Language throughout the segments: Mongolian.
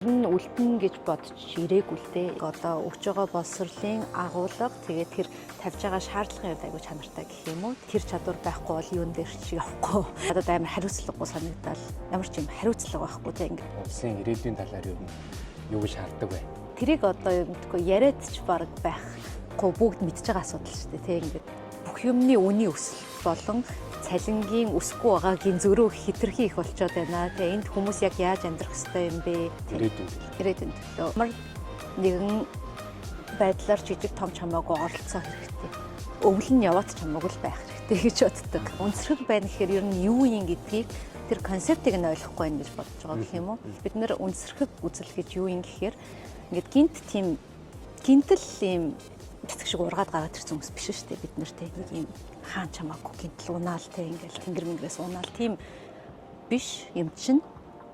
Нь үлдэнэ гэж бодож ирээгүй л дээ. Одоо өгч байгаа боловсролын агуулга, тэгээд тэр тавьж байгаа шаардлагын хувьд айгүй чанартай гэх юм уу. Тэр чадвар байхгүй бол юун дээр ч явахгүй. Надад амар хариуцлагагүй санагдал. Ямар ч юм хариуцлага байхгүй те ингээд. Улсын ирээдүйн талаар юу юу гэж хардаг вэ? Тэрийг одоо юу мэдгүй яриад ч баг байхгүй, бүгд мэдж байгаа асуудал шүү дээ те ингээд. Бүх юмны үний өсөлт болон цалингийн өсөхгүй байгаагийн зөрүү хэтэрхий их болчоод байна. Тэгээ энд хүмүүс яг яаж амьдрах ёстой юм бэ? Ирээдүйн. Ирээдүйн төлөө. Ямар нэгэн байдлаар жижиг том ч хамаагүй оролцоо хэрэгтэй. Өвөл нь яваад ч хамаагүй л байх хэрэгтэй гэж боддог. Үнсрэг байна гэхээр ер нь юу юм гэдгийг, тэр концептыг нь ойлгохгүй байна гэж бодож байгаа гэх юм уу? Бид нэр үнсрэг үзэл гэж юу юм гэхээр ингээд гинт тийм гинтэл ийм цэцэг шиг ургаад гараад ирсэн хүмүүс биш шүү дээ, бид нар те. Нэг ийм хаан чамаагүй гинтэл унаал те, ингээл тэнгэр мэнгэрээс унаал тийм биш юм чинь.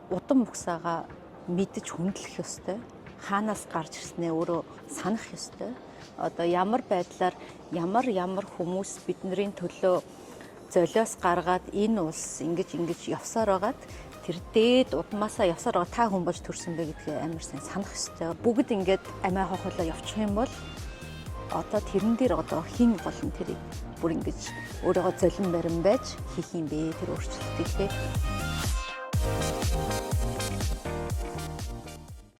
Удам угсаага мэдэж хүндлэх ёстой, хаанаас гарч ирснээ өөрөө санах ёстой. Одоо ямар байдлаар ямар ямар хүмүүс бидний төлөө золиос гаргаад энэ улс ингэж ингэж явсаар байгаад, тэр дээд удмаасаа явсаар байгаа та хүн болж төрсөн бэ гэдгээ амар сайн санах ёстой. Бүгд ингээд амиа хохиолоо явчих юм бол одоо тэрэн дээр одоо хин гол нь тэрийг бүр ингэж өөрийгөө золин барин байж хийх юм бэ тэр өөрчлөлтийг те.